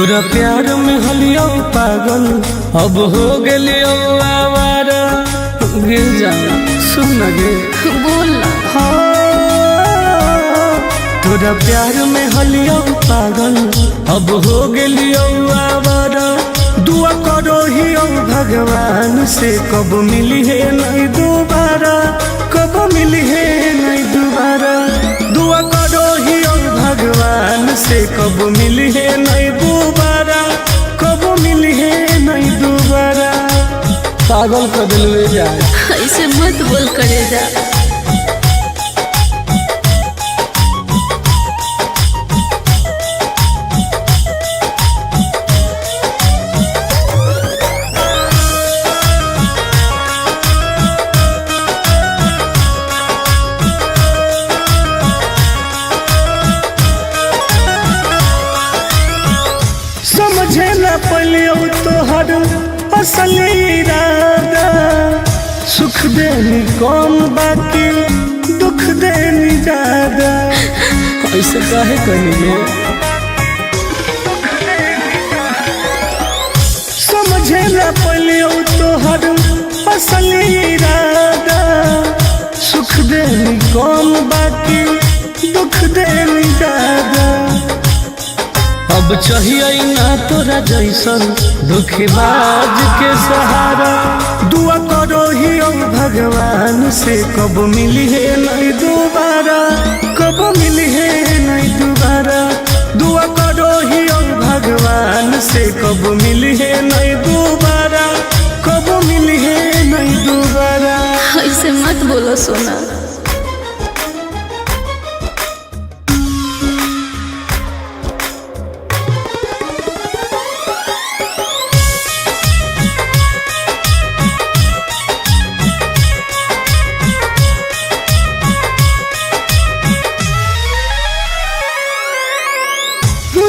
तोरा प्यार में हलियो पागल अब हो गेलियो आवारा। गिर जा सुन गे बोल ना। हाँ, तोरा प्यार में हलियो पागल अब हो गेलियो आवारा। दुआ करो ही भगवान से कब मिली है नहीं दोबारा, कब मिली है नहीं दोबारा। दुआ करो ही भगवान से कब मिली है नहीं दोबारा, कब मिली है नहीं दोबारा। पागल कर दिलवे जाए। ऐसे मत बोल करे जा। समझे न पलियो तोहर असली इरादा। सुख देनी कम बाकी दुख देनी ज्यादा। ऐसे काहे कहिए। समझे न पलियो तोहर असली इरादा। सुख देनी कम बाकी दुख देनी ज्यादा। अब चाहिए ना तोरा जैसन दुखबाज के सहारा। दुआ करो ही भगवान से कब मिली है नहीं दोबारा, कब मिली है नहीं दोबारा। दुआ करो ही भगवान से कब मिली है नहीं दोबारा, कब मिली है नहीं दोबारा। ऐसे मत बोलो सोना।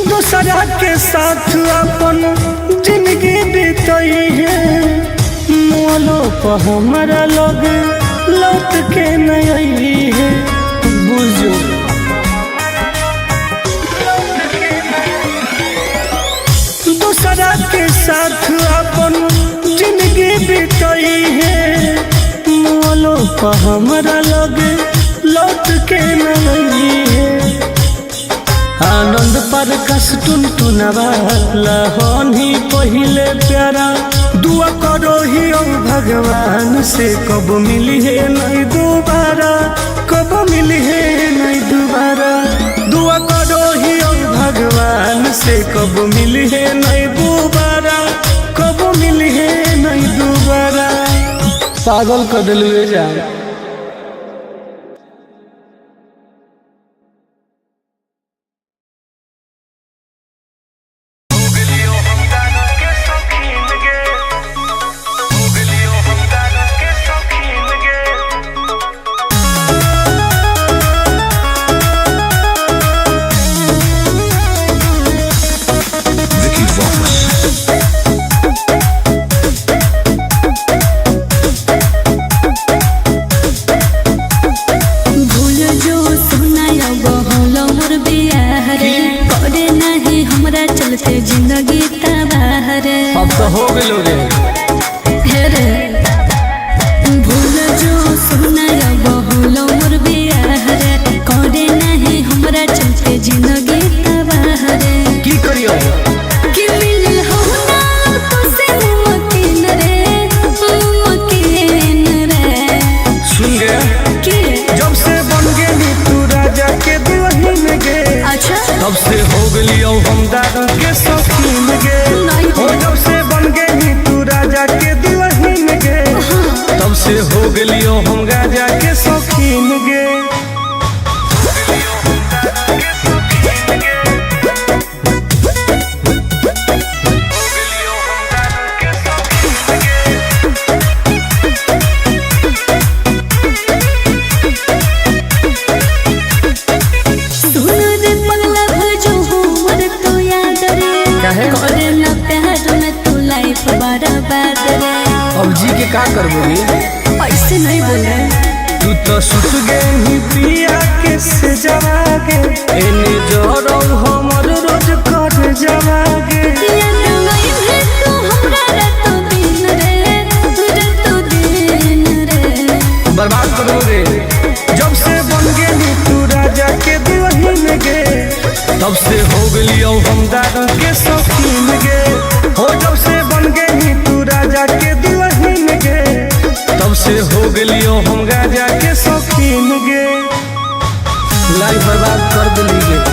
दूसरा के साथ अपन जिंदगी बीतई है, मोलो पर हमारा लोग लौट के नहीं आई है। बुझो दूसरा के साथ अपन जिंदगी बीतई है, मोलो पर हमारा लोग लौट के नहीं आई है। आनंद पर कस टुन टुनवा लहनी पहिले प्यारा। दुआ करो ही भगवान से कब मिली है नहीं दोबारा, कब मिली है नहीं दोबारा। दुआ करो ही भगवान से कब मिली है नहीं दोबारा, कब मिली है नहीं दोबारा। पागल कर दिलवे जाए। Vicky Vox. भूल जो सोना अब होलो मोर बियाह रे, करे नहीं हमरा चलते जिंदगी तबाह रे। अब तो हो गेलो रे। हे रे भूल जो सोना अब होलो मोर बियाह रे, करे नहीं हमरा चलते जिंदगी तबाह रे। की करियो कि मिलल हो ना तो से मुमकिन रे, मुमकिन रे। सुन गे कि जब से बन गेली तू राजा के दुल्हन गे, अच्छा तब से हो गेलियो हम दारू के शौकीन गे। नहीं। हो जब से बन गेली तू राजा के दुल्हन गे, तब से हो गेलियो हम राजा के शौकीन गे। सुन रे पगला भजो हमर तो याद रे, काहे? करे ना प्यार में तू लाइफ बर्बाद रे। अब जी के का करबो गे? ऐसे नहीं बोले। तू तो सुत गे ही पिया के से जवागे, एने जरो हमर रोज कर जवागे। तब से हो गलियो हम दारू के शौकीन गे। हो जब से बन गई तू राजा के दुल्हन गे, तब से हो गलियो हम गाजा के शौकीन गे। लाइफ बर्बाद कर दिली गे।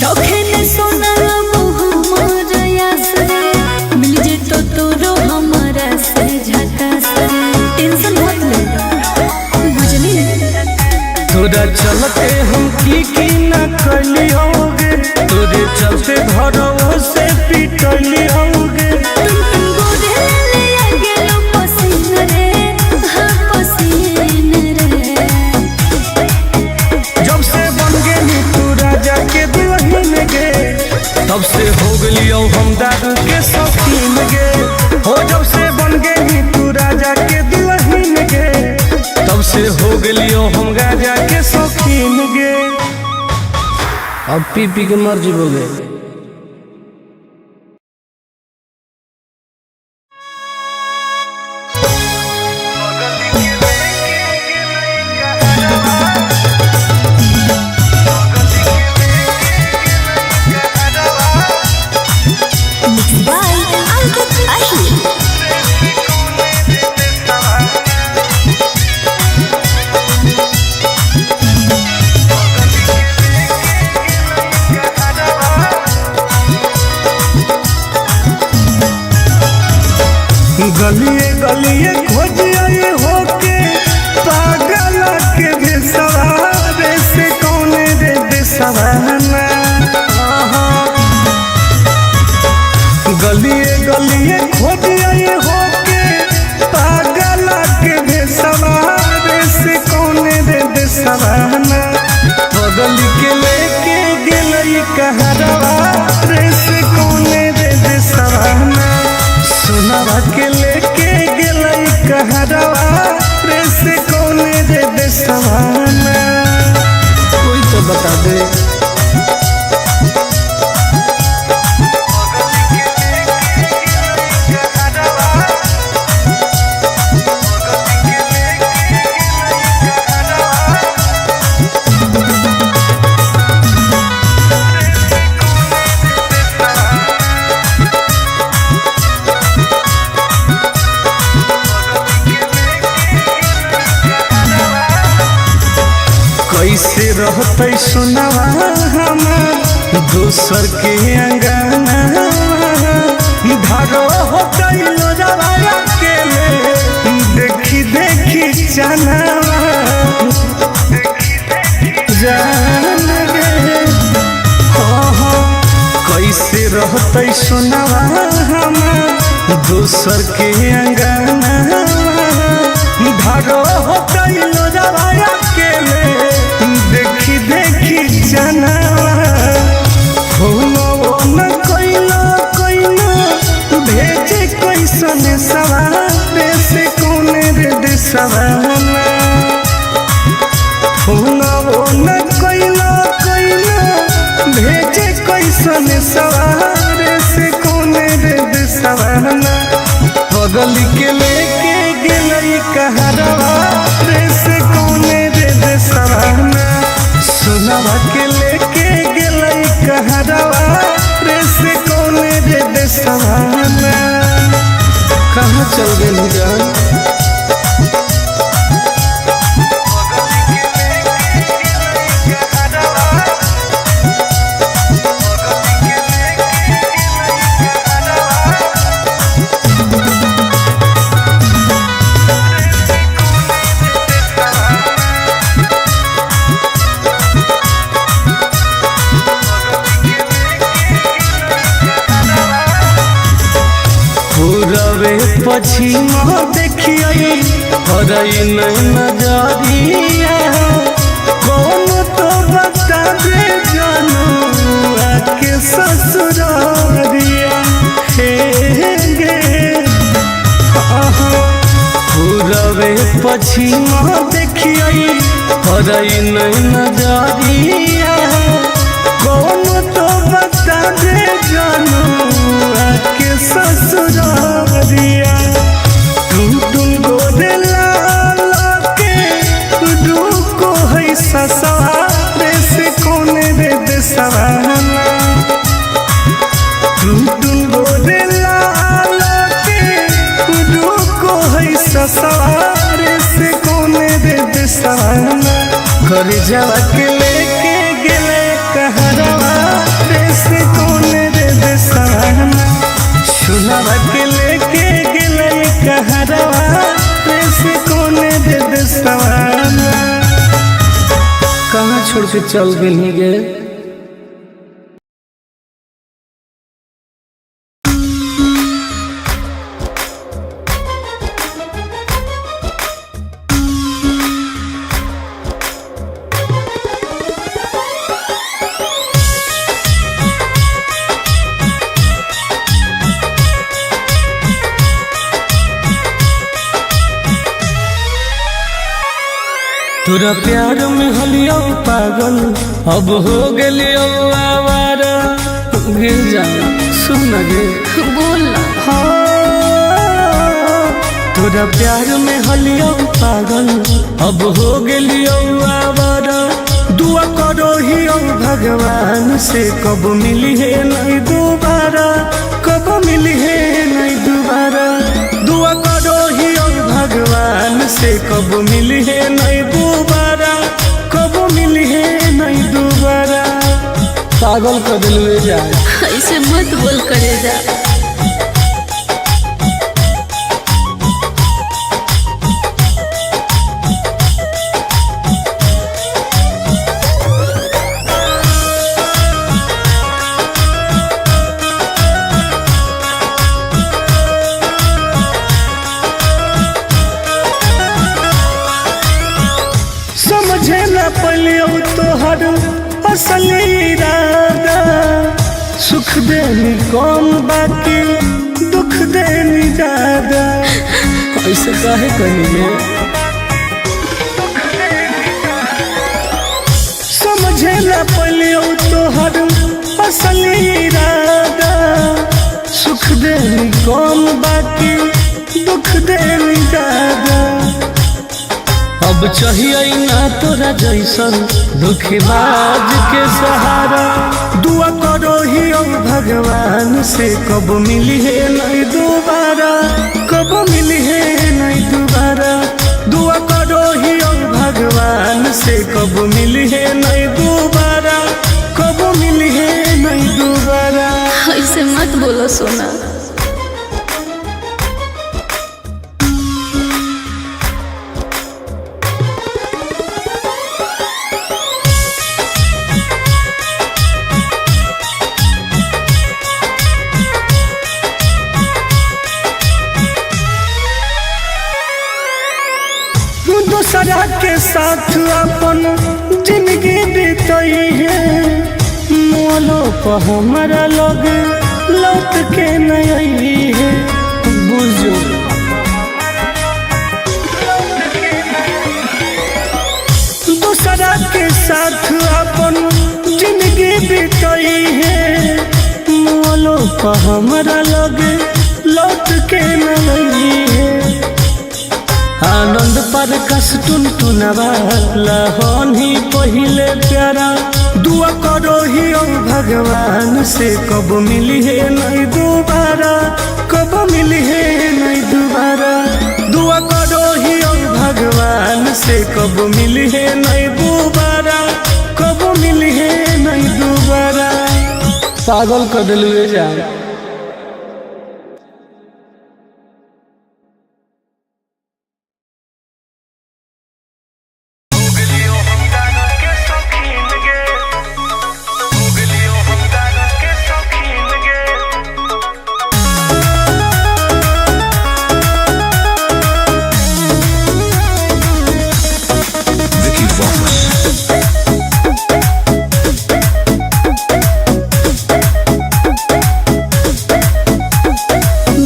रखे सोना मोर यास रे, मिल जेतो तोरो हमारा से झकास रे। टेंशन मत ले, बुझली। तोरा चलते हम की की ना कैली होगे, तोरे चलते घरों से पिटली होगे। तुम तुम गोरे ले आ गेलो पसीन रे, हाँ पसीन रे। जब से बन गेली तू राजा के दुल्हन गे, तब से हो गलियो हम दारू के शौकीन गे। हो जब से बन गेली तू राजा के दुल्हन गे, तब से हो गलियो हम गाजा के शौकीन गे। अब पी पी के मर जीवोगे। बाय अंकित अहिर। गलिए गलिए खोजिए होके पागल के भेसवारे से कौन रे देसवाना। गलिए गलिए खोजिए होके पागल के भेसवारे से कौन रे देसवाना। बगल के लेके गेलई कहरवा रे से कौन रे देसवाना। सोनावा के लेके गेलई कहरवा रे से कौन रे देसवाना। कोई तो बता दे। कैसे रहते सुनवा हमार दोसर के अंगना, धारो होते लोजवा अकेले देखी देखी चनावा जान गे। हाँ हाँ कैसे रहते सुनवा हमार दोसर के अंगना, धारो होते लोजवा अकेले देखी देखी चनावा। फोनो न कइलो कइलो भेजे कैसन सवार से कौन रे देसवाना। फोनो न कइलो कइलो भेजे कैसन सवार से कौन रे देसवाना। बगल के लेके गेलई कहरवा रे से कौन रे देसवाना। सोनावा के लेके गेलई कहरवा रे से कौन रे देसवाना। कहाँ चल गए जान। पूरबे पछिम देखिए हरई नजरिया, कौन तो बता दे जानू आके ससुरारिया। हे गे पूरबे पछिम देखिए हरई नजरिया, कौन तो बता रे जानुआ के ससुरारिया। टुन टुन गोरे लाल के रुको है ससुरारे से कौन रे देसवाना। टुन टुन गोरे लाल के रुको है ससुरारे से कौन रे देसवाना। घर जावा के लेके गेले कहरवा रे से कौन रे देसवाना। सुनावा के लेके गेले कहरवा रे से कौन रे देसवाना। कहाँ छोड़ के चल गेली गे। तोरा प्यार में हलियो पागल अब हो गेलियो आवारा। गिर जा सुन गे। बोल ना। हाँ, तोरा प्यार में हलियो पागल अब हो गेलियो आवारा। दुआ करो ही भगवान से कब मिली है नहीं दोबारा, कब मिली है नहीं दोबारा। दुआ करो ही भगवान से कब मिली है नहीं दोबारा, कब मिली है नहीं दोबारा। पागल कर दिलवे जा। ऐसे मत बोल करे जा। समझे न पलियो तोहर असली इरादा। सुख देनी कम बाकी दुख देनी ज्यादा। ऐसे काहे कही गे। समझे न पलियो तोहर असली इरादा। सुख देनी कम बाकी दुख देनी ज्यादा। अब चाहिए ना तोरा जैसन दुखबाज के सहारा। दुआ करो ही भगवान से कब मिली है नहीं दोबारा, कब मिली है नहीं दोबारा। दुआ करो ही भगवान से कब मिली है नहीं दोबारा, कब मिली है नहीं दोबारा। ऐसे मत बोलो सोना। दूसरा के साथ अपन जिंदगी बीतई है, मोलो पर हमारा लोग लौट के नहीं है। बुझो दूसरा के साथ अपन जिंदगी बीतई है, मोलो पर हमारा लोग लौट के नहीं है। आनंद पर कस टुन टुनवा लहन ही पहिले प्यारा। दुआ करो ही भगवान से कब मिली है नहीं दोबारा, कब मिली है नहीं दोबारा। दुआ करो ही भगवान से कब मिली है नहीं दोबारा, कब मिली है नहीं दोबारा। पागल कर दिलवे जा। Vicky Vox.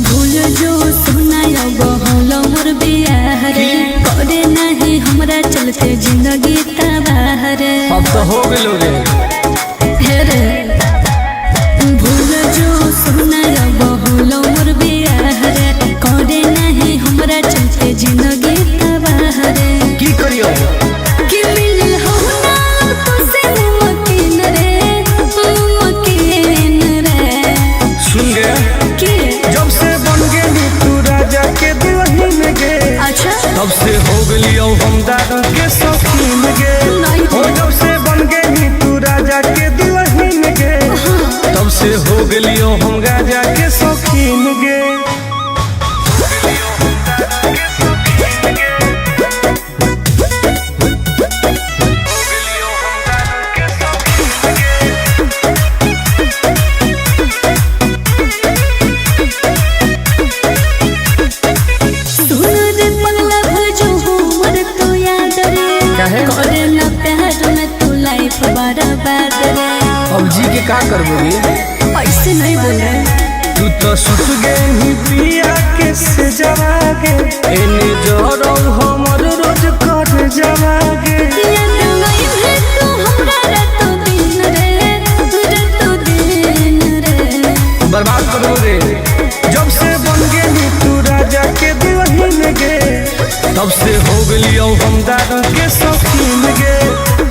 भूल जो सोना अब होलो मोर बियाह रे, करे नहीं हमरा चलते जिंदगी तबाह रे। अब तो हो गेलो रे। हे रे काहे? करे ना प्यार में तू लाइफ बर्बाद रे। अब जी के का करबोगे? ऐसे नहीं बोल रहे। तू तो सुत गई पिया के से जवागे, एने जरो हमर रोज कर जवागे। याद आई है तू हमरा रातों दिन रे, रातों दिन रे। बर्बाद करो रे। जब से बन गेली तू राजा के दुल्हन गे, तब से हो गेलियो हम दारू के शौकीन गे।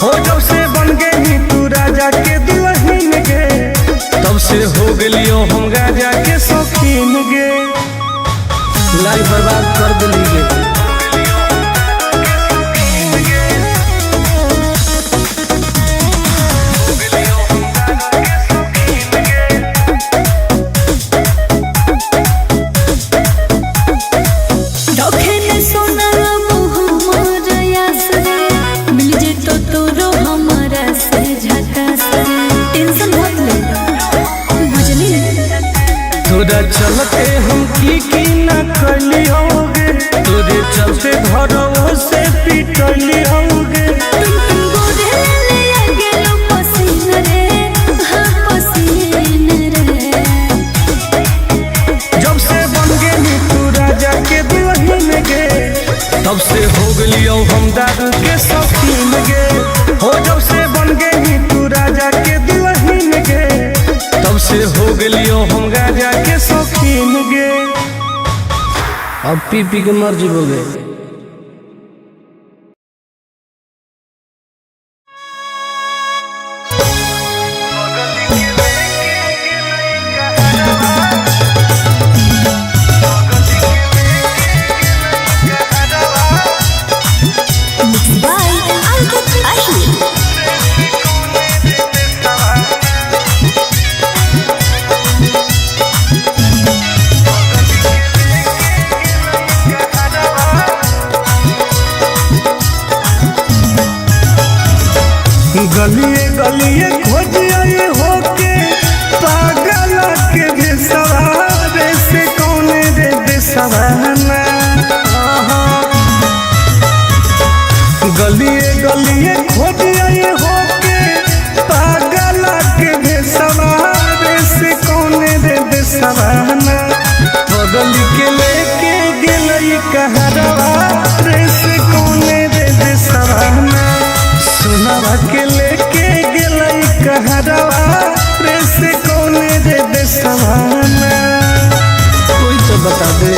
हो जब से बन गेली तू राजा के दुल्हन गे, तब से हो गेलियो हम राजा के शौकीन गे। लाइफ बर्बाद कर दिली गे। रखे ने सोना मोर यास रे, मिल जेतो तोरो हमारा से झकास रे। टेंशन मत ले, बुझली? तोरा चलते हम की की ना कैली होगे, तोरे चलते घरों से पिटली होगे। तुम तुम गोरे ले आ गेलो पसीन रे, हाँ पसीन रे। जब से बन गेली तू राजा के दुल्हन गे, तब से हो गेलियो हम दारू के शौकीन गे। हो जब से बन गेली तू राजा के दुल्हन गे, तब से हो गेलियो हम राजा के शौकीन गे। अब पी पी के मर जीवोगे। बाय अंकित अहिर। गलिए गलिए खोजिए होके पागल के भेसवा से कौन रे देसवाना। गलिए गलिए खोजिए होके पागल के भेसवा से कौन रे देसवाना। बगल के लेके गेलई कहरवा रे से कौन रे देसवाना। सुनवा के लेके गेलई कहरवा रे से कौन रे देसवाना। कोई तो बता दे।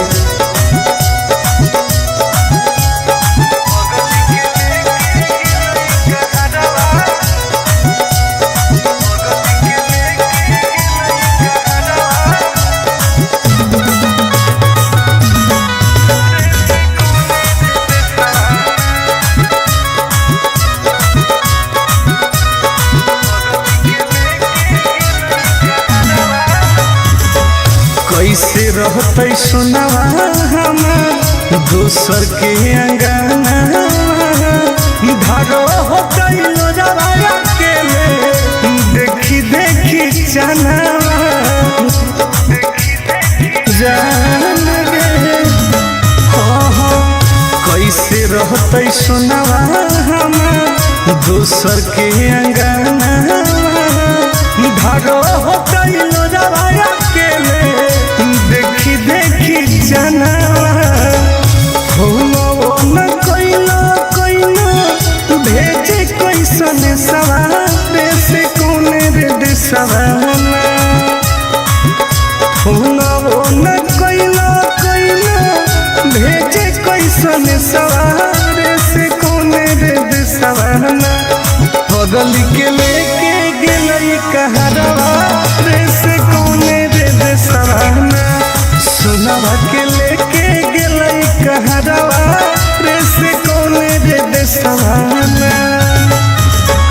कैसे रहते सुनवा हमार दोसर के अंगना, धरो होते लोजवा के ले देखी देखी चनावा जान गे। हाँ हाँ कैसे रहते सुनवा हमार दोसर के अंगना, धरो होते लोजवा के ले देखी देखी चनावा। न कोइलो कोइलो भेजे कैसन सवार से कौन रे देसवाना। न कोइलो कोइलो भेजे कैसन सवार से कौन रे देसवाना। बगल के लेके गेलई कहरवा रे से कौन रे देसवाना। सुनवा के लेके गेलई कहरवा रे से कौन रे देसवाना।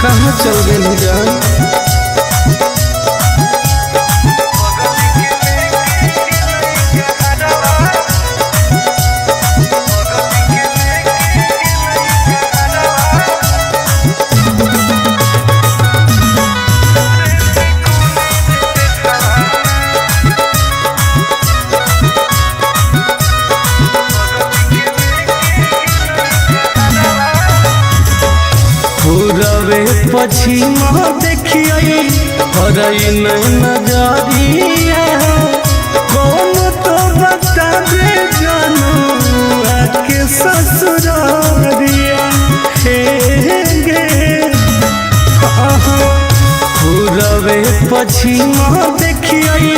कहाँ चल गेली जान? पूरवे पश्चिम देखिए हरई नजरिया, कौन तो बता दे जनुआ के ससुरारिया। हे गे पूरवे पश्चिम देखिए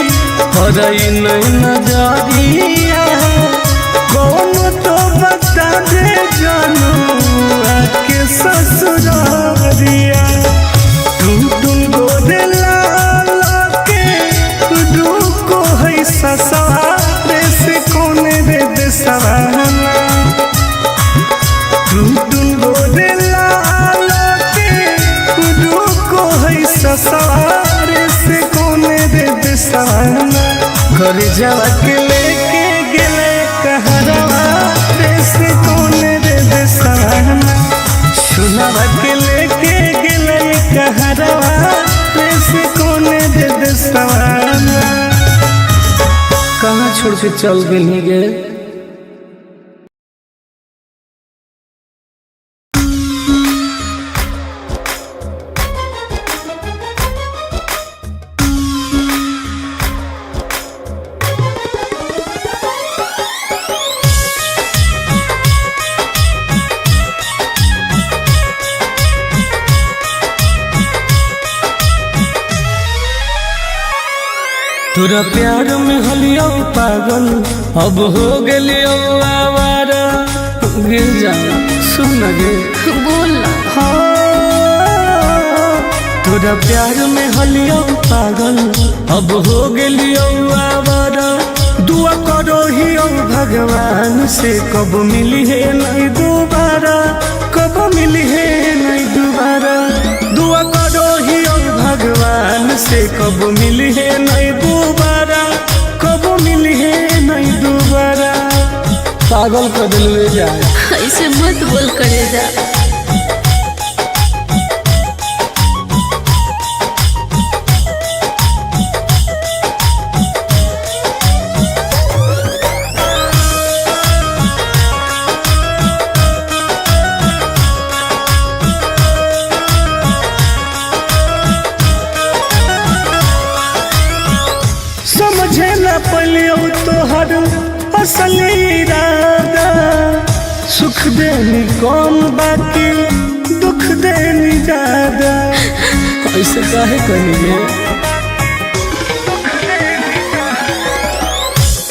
हरई नजरिया, कौन तो बता दे जनुआ के ससुरारिया। टुन टुन गोरे लाल के रुको है ससुरारे से कौन रे देसवाना। टुन टुन गोरे लाल के रुको है ससुरारे से कौन रे देसवाना। घर जावा के लेके गेले कहरवा रे से कौन रे देसवाना। सुनावा के लेके गेले कहरवा रे से कौन रे देसवाना। कहाँ छोड़ के चल गेली गे। तोरा प्यार में हलियो पागल अब हो गेलियो आवारा। गिर जा सुन गे बोल ना। हाँ, तोरा प्यार में हलियो पागल अब हो गेलियो आवारा। दुआ करो ही भगवान से कब मिली है नहीं दोबारा, कब मिली है नहीं दोबारा। दुआ करो ही भगवान से कब मिली है नहीं दोबारा, कब मिली है नहीं दोबारा। पागल कर दिलवे जाए। ऐसे मत बोल करे जा। समझे न पलियो तोहर असली इरादा। सुख देनी कम बाकी दुख देनी ज्यादा। ऐसे काहे कहिए।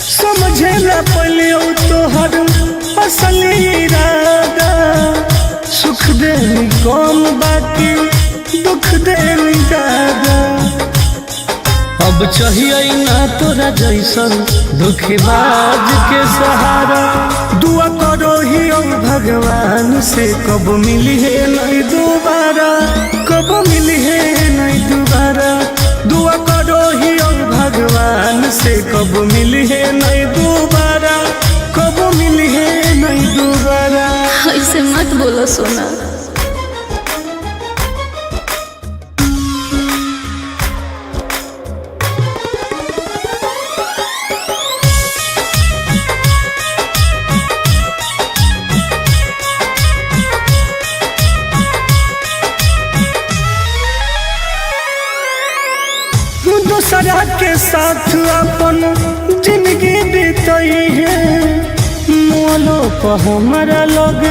समझे न पलियो तोहर असली इरादा। सुख देनी कम बाकी दुख देनी ज्यादा। अब चाहिए ना तोरा जैसन दुखबाज के सहारा। दुआ करो ही भगवान से कब मिली है नहीं दोबारा, कब मिली है नहीं दोबारा। दुआ करो ही भगवान से कब मिली है नहीं दोबारा, कब मिली है नहीं दोबारा। ऐसे मत बोलो सोना। दूसरा के साथ अपन जिंदगी बीतई है, मोलो पर हमारा लोग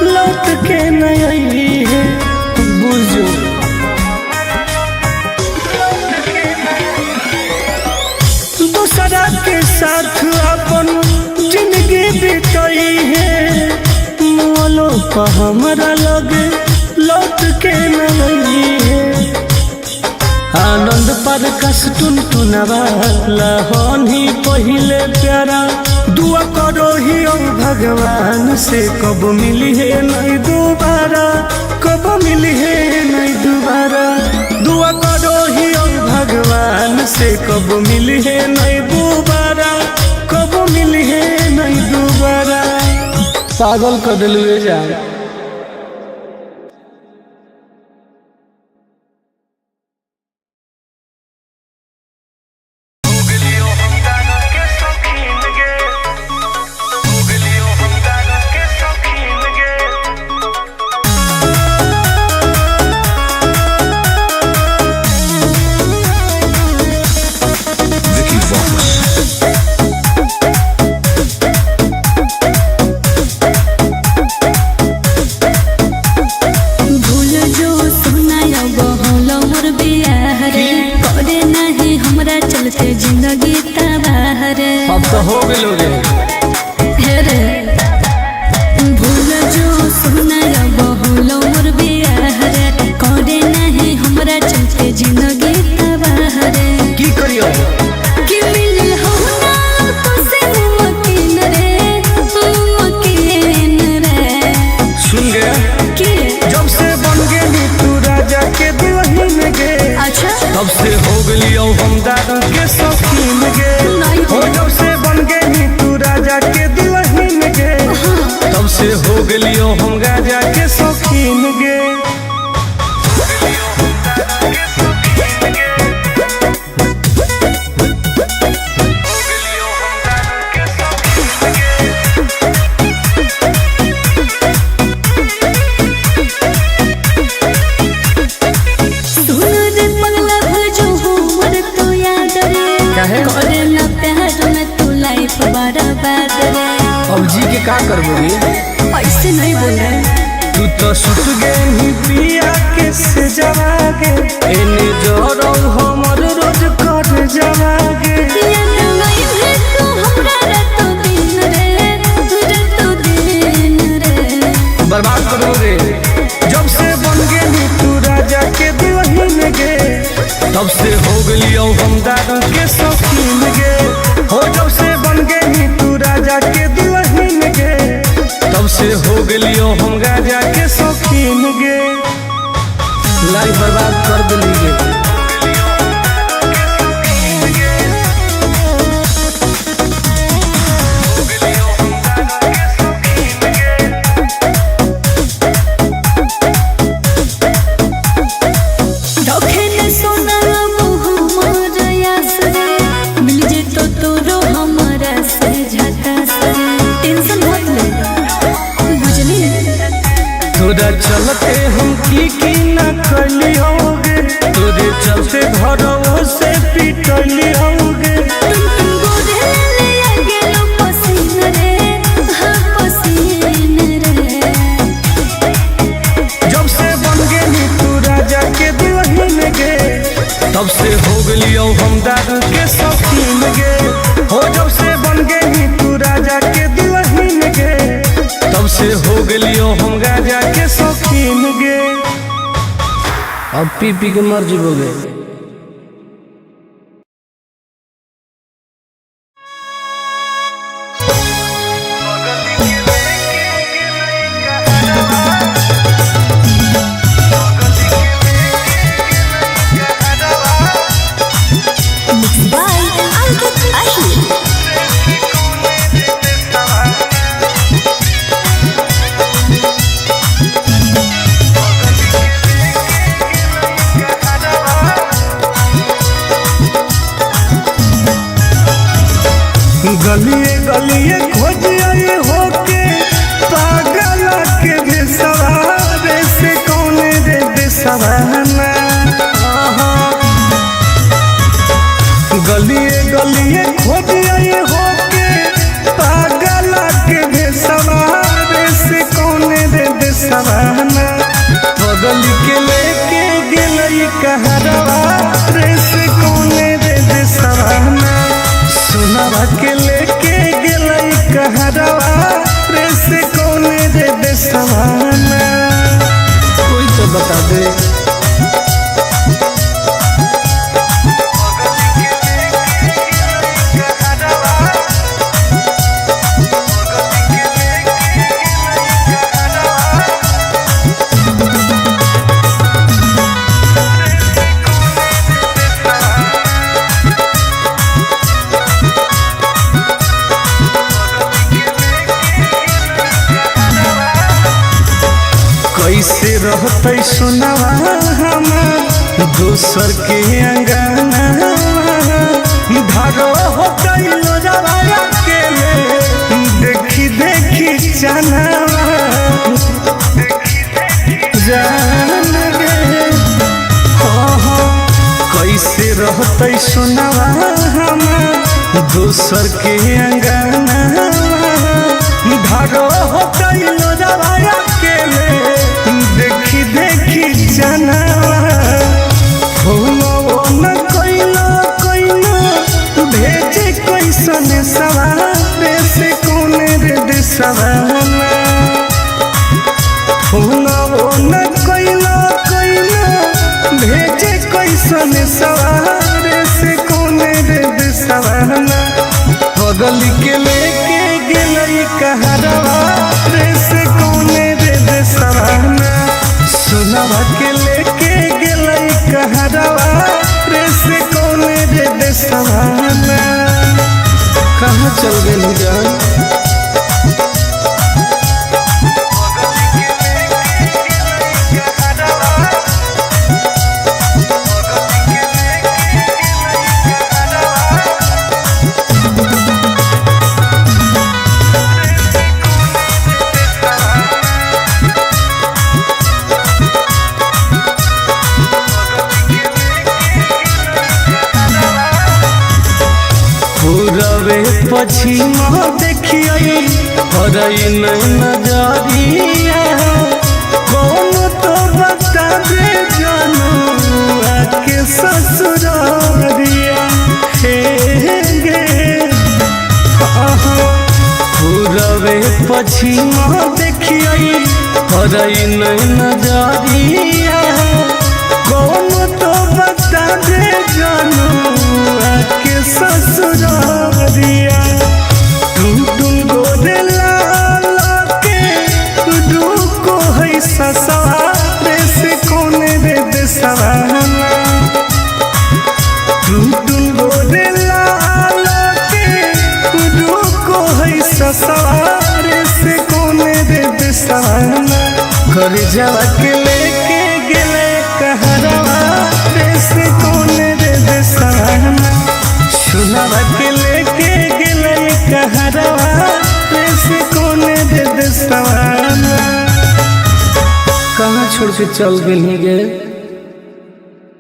लौट के नहीं है। बुझो दूसरा के साथ अपन जिंदगी बीतई है, मोलो पर हमारा लोग लौट के नहीं है। आनंद पर कस टुन टुनवा लहनी पहिले प्यारा। दुआ करो ही भगवान से कब मिली है नहीं दोबारा, कब मिली है नहीं दोबारा। दुआ करो ही भगवान से कब मिली है नहीं दोबारा, कब मिली है नहीं दोबारा। पागल कर दिलवे जाए। हो गेलो रे। हे रे भूल जो सोना अब होलो मोर बियाह रे, करे नहीं हमरा चलते जिंदगी तबाह रे। की करियो कि मिलल हो ना तो से मुमकिन रे, मुमकिन रे। सुन गया कि जब से बन गेली तू राजा के दुल्हन गे, अच्छा तब से हो गेलियो हम दारू के शौकीन गे। नहीं। हो जब से बन गेली तू राजा के दुल्हन गे, तब से हो गेलियो हम राजा के शौकीन गे। सुन रे पगला भजो हो मोर तो याद रे, काहे? करे ना प्यार में तू लाइफ बर्बाद रे। अब जी के का करबो रे? ऐसे नहीं बोल रहे। तू तो सुत गेली पिया के से जवागे, एने जरौ हमर रोज कर जवागे। याद आई है तू हमरा रातो दिन रे, रातो दिन रे। बर्बाद करो रे। जब से बन गेली तू राजा के दुल्हन गे, तब से हो गेलियो हम दारू के शौकीन गे। हो जब से बन गेली तू राजा के दुल्हन गे, तब से हो गेलियो हम राजा के शौकीन गे। लाइफ बर्बाद कर दिली गे। रखे न सोना अब हमर आस रे, मिल जेतो तोरो हमरा से झकास रे। टेंशन मत ले बुझली। तोरा चलते हम की की ना कलियोगे, तोरे चलते घरों से पिटलियोगे। तुम तुम गोरे ले आ गेलो पसीन रे, हाँ पसीन रे। जब से बन गेली तू राजा के दुल्हन गे, तब से हो गेलियो हम दारू के शौकीन गे। हो जब से बन गेली तू राजा के दुल्हन गे, तब से हो गेलियो हम राजा के शौकीन गे। अब पी पी के मर जीवोगे। मिक्स बाय अंकित अहिर। गलिए गलिए खोजिए होके पागल के भेसवारे से कौन रे देसवाना। गलिए गलिए खोजिए होके पागल के भेसवारे से कौन रे देसवाना। बगल के लेके गेलई कहरवा रे से कौन रे देसवाना। सोनावा के लेके गेलई कहरवा रे से कौन रे देसवाना। कोई तो बता दे। कैसे रहते सोनावा हमार दोसर के अंगना, धारो होते लोजवा के ले देखी देखी चनावा जान रे। हो हो कैसे रहते सोनावा हमार दोसर के अंगना, धारो होते लोजवा के ले देखी देखी चनावा। हो न कोइलो कोइलो भेजे कैसन सवार सन सवारे से कोने रे देसवाना। बगल के लेके गेलई कहरवा रे से कोने रे देसवाना। सोनवा के लेके गेलई कहरवा रे से कोने रे देसवाना। कहाँ चल गेली जान? पूरबे पछिम देखियै हरई नजरिया। कौन तो बता दे जानू आके ससुरारिया। हे गे पूरबे पछिम देखियै हरई नजरिया। कौन तो बता दे जानू आके ससुरारिया। टुन टुन गोरे लाल के रुको है ससुरारे से कोने रे देसवाना। टुन टुन गोरे लाल के रुको है ससुरारे से कोने रे देसवाना। घर जावा के लेके गेले कहरवा रे से कोने रे देसवाना। सुनवा के लेके गेले कहरवा रे से कोने रे देसवाना। कहाँ छोड़ के चल गेली गे?